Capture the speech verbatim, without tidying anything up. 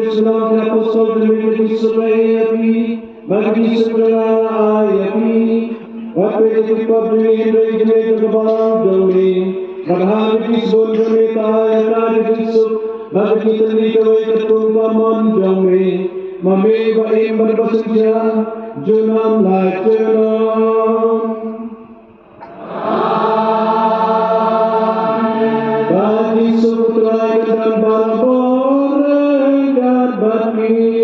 Shalom ki apostol jong me, ka jingsuk nga ai ïa phi, bad ka jingsuk jong nga nga ai ïa phi. Wat peit ïa ki pop jong ngi hynrei ïa ka jingïeit jong ka balang jong me. Bad ha ka jingsbun jong me ta ïa ka ka jingsuk, bad ha ka jingtylli kawei ka tung ka mon jong me. Ma me ba im bad ba synshar junom la junom. Bad Jisu U Trai kan don barabor ryngkat bad phi.